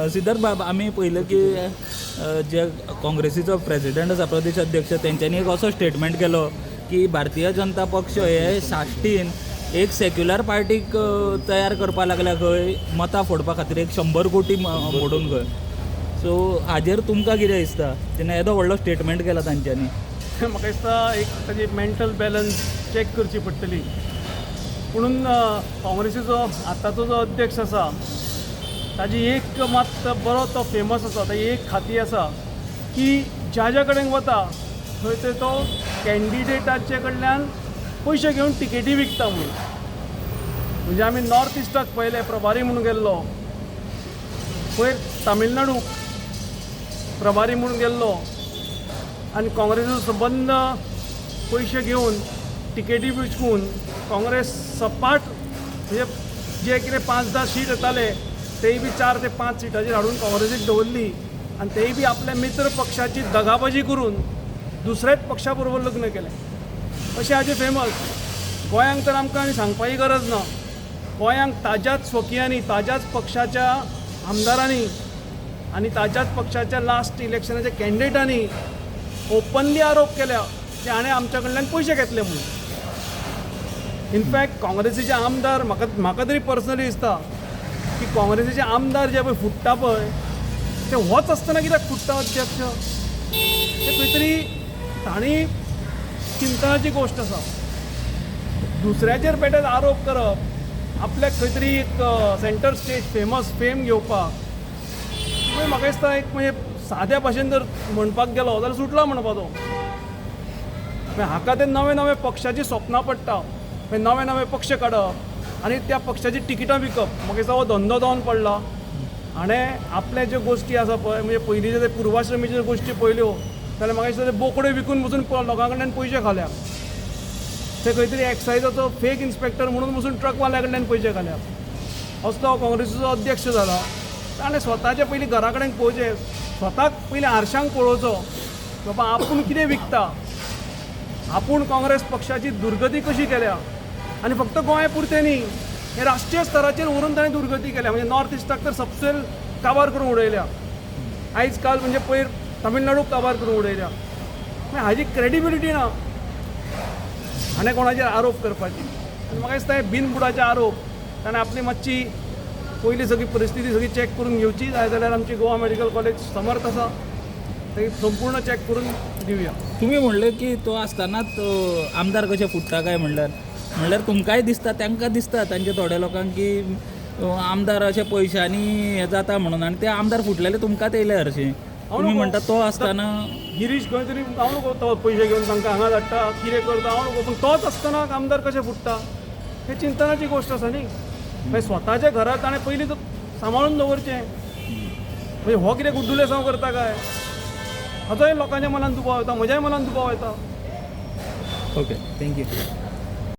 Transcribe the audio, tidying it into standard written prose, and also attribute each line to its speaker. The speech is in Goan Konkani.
Speaker 1: सिद्धार्थ बाब, आमी पळयलें की जे काँग्रेसीचो प्रेजिडेंट आसा, प्रदेश अध्यक्ष, तेंच्यांनी एक असो स्टेटमेंट केलो की भारतीय जनता पक्ष हे साश्टीन एक सेक्युलर पार्टीक तयार करपा लागल्या खंय, मतां फोडपा खातीर एक 100 कोटी मोडून खंय. सो हाजेर तुमकां कितें दिसता, तेन्ना येदो व्हडलो स्टेटमेंट केला तांच्यांनी?
Speaker 2: म्हाका दिसता एक ताजी मेंटल बॅलन्स चॅक करची पडटली. पुणून काँग्रेसीचो आतांचो जो अध्यक्ष आसा, ताजी एक मात बरो तो फेमस आसा, ताजी एक खाती आसा की ज्या ज्या कडेन वता थंय थंय तो कॅन्डिडेटाचे कडल्यान पयशे घेवन टिकेटी विकता म्हणून. म्हणजे आमी नॉर्थ इस्टाक पळयलें, प्रभारी म्हणून गेल्लो, पयर तामिळनाडूक प्रभारी म्हणून गेल्लो आनी काँग्रेसीचो सबंद पयशे घेवन टिकेटी विकून काँग्रेस सपाट, म्हणजे जे कितें 5-10 सीट येताले तेय बी 4 ते 5 सिटाचेर हाडून काँग्रेसीक दवरली आनी तेय बी आपल्या मित्र पक्षाची दगाबाजी करून दुसऱ्याच पक्षा बरोबर लग्न केलें, अशें हाजें फेमस. गोंयांक तर आमकां आनी सांगपाची गरज ना. गोंयांक ताज्याच स्वकियांनी, ताज्याच पक्षाच्या आमदारांनी आनी ताज्याच पक्षाच्या लास्ट इलेक्शनाच्या कॅन्डिडेटांनी ओपनली आरोप केल्या की हाणें आमच्या कडल्यान पयशे घेतले म्हणून. इनफॅक्ट काँग्रेसीचे आमदार, म्हाका तरी पर्सनली दिसता की काँग्रेसीचे आमदार जे पळय फुट्टा पळय, ते होच आसतना कित्याक फुट्टा अध्यक्ष, ते खंय तरी तांणी चिंतनाची गोश्ट आसा. दुसऱ्याचेर बेठेच आरोप करप, आपल्याक खंय तरी एक सेंटर स्टेज फेमस फेम घेवपाक, म्हणजे म्हाका दिसता एक म्हणजे साद्या भाशेन जर म्हणपाक गेलो जाल्यार सुटला म्हणपाचो. मागीर हाका ते नवे नवे पक्षाची स्वप्नां पडटा. मागीर नवे नवे पक्ष काडप आनी त्या पक्षाची तिकीटां विकप, म्हाका दिसता हो धंदो जावन पडला. हाणें आपले ज्यो गोश्टी आसा पळय, म्हणजे पयलींचे ते पुर्वाश्रमीच्यो गोश्टी पळयल्यो जाल्यार म्हाका दिसता ते बोकड्यो विकून पसून लोकां कडल्यान पयशे खाल्या. ते खंय तरी एक्सायजाचो फेक इन्स्पेक्टर म्हणून पसून ट्रकवाल्या कडल्यान पयशे खाल्या. असलो हो काँग्रेसीचो अध्यक्ष जाला. ताणें स्वताचे पयलीं घरा कडेन पळोवचें, स्वताक पयलीं आरशांक पळोवचो, बाबा आपूण कितें विकता, आपूण काँग्रेस पक्षाची दुर्गती कशी केल्या. आनी फक्त गोंय पुरतें न्ही, हें राष्ट्रीय स्तराचेर व्हरून ताणें दुर्गती केल्या. म्हणजे नॉर्थ इस्टाक तर सबसेल काबार करून उडयल्या. आयज काल म्हणजे पयर तामिळनाडूक काबार करून उडयल्या. मागीर हाजी क्रेडिबिलिटी ना हाणें कोणाचेर आरोप करपाची. आनी म्हाका दिसता हे बिनबुडाचे आरोप. ताणें आपली मातशी पयली सगळी परिस्थिती सगळी चॅक करून घेवची. जाय जाल्यार आमची गोवा मेडिकल कॉलेज समर्थ आसा, ते संपूर्ण चॅक करून दिवया.
Speaker 1: तुमी म्हणले की तो आसतनाच आमदार कशे फुट्टा काय म्हणल्यार, म्हणल्यार तुमकांय दिसता, तांकां दिसता, तांच्या थोड्या लोकांक की आमदार अशे पयशांनी हें जाता म्हणून, आनी ते आमदार फुटलेले तुमकांच येयले हरशीं. तुमी
Speaker 2: नको.
Speaker 1: म्हणटा तो आसतना.
Speaker 2: गिरीश खंय तरी हांव नको तो पयशे घेवन तांकां हांगा धाडटा, कितें करता हांव नको, पूण तोच आसतना आमदार कशें फुट्टा हें चिंतनाची गोश्ट आसा न्ही. मागीर स्वताच्या घरात ताणें पयलीं तो सांबाळून दवरचें. म्हणजे हो कितें गुड्डुलेसांव करता काय, हाचोय लोकांच्या मनान दुबाव येता, म्हज्याय मनान दुबाव येता.
Speaker 1: Okay, thank you.